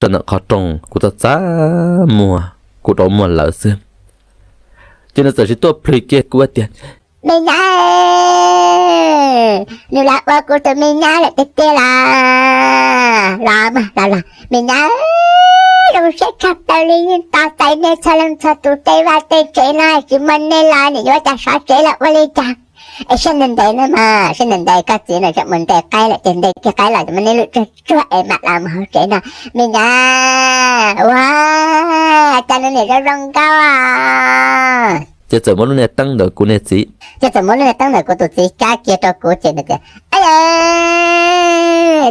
rau ntawm qhov rooj, kuv txaj txaj muag, kuv rau muag lawv xwb. Ces nws txawm sis tuaj plhws kiag kuv tias, me nyab, nws los ua kuv tus me nyab lawm tiag tiag los? Los mas los los me nyab, zoo siab tshaj plaws li, yeej tos tais nej txhua leej txhua tus tej vaj tej tsev no, tsis muaj nej los nim yuav cas sov tsev los ua li cas? Es sab ntev ntev no mas, sab ntev ntev koj txiv no tseem mus ntes qaib lawm ces ntes kiag qaib los muab nej lwm tsuag tsuag es mam los mus hauv tsev no. Me nyab, ua cas nws niam zoo zoo nkauj. Ces txawm muab lub niag teeb ntawm kuv niag txiv, ces txawm muab lub niag teeb ntawm kuv tus txiv kab kiag rau kuv ces nws tias,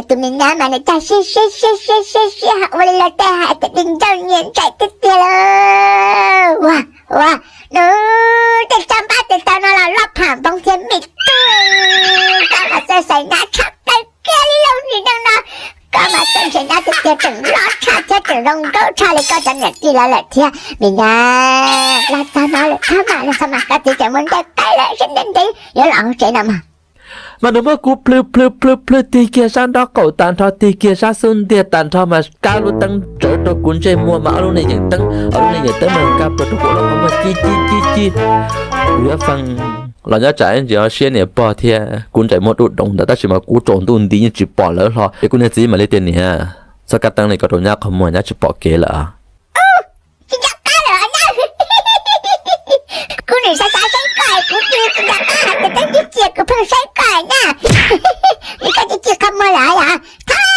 tus me nyab mas nws cog siab siab siab siab siab siab ho ua li los tej hais tias di ncauj nyiam ntsais tiag tiag lauj. Ua, ua, nws tej tsab npab tes taw no los loj pham npoo thiab me tub, koj mas txawj xaiv nyab tshaj plaws kiag li lauj, nim no no koj mas txawj ntshaw nyab tiag tiag, tseem loj tshaj thiab tseem zoo nkauj tshaj li koj cov niam tij lawv lawm thiab. Me nyab, los txog no lawm txhob mas, los txhob mas, koj txiv tseem mus ntes qaib lawm, sab ntev ntev yuav los hauv tsev no mas. Mas nws muab kuv plhws plhws plhws plhws tig kiag sab nraub qaum tag nrho, tig kiag sab xub ntiag tag nrho mas kab lub teeb tsawv rau kuv ntsej muag mas ob lub niag yeem teeb, ob lub niag yeem teeb mas nkag puas rau kuv lub qhov muag ci ci ci ci. Kuv yuav feej los nyob tsam ntsis ho siab niam pog thiab kuv ntsais muag dub doov ntawd tab sis mas kuv tsaus ntuj nti yeej tsis pom lawv hlo ces kuv niag txiv mam li tias niam, txhob kab teeb li, koj rau nyab qhov muag nyab tsis pom kev lawm. Tsis nco qab lawm nyab. Kuv nim xav xav saib koj, kuv cia li tsis nco qab hais tias teeb tsis cia, kuv pheej saib koj nyab. Koj tsis cia qhov muag lawm yom? Thov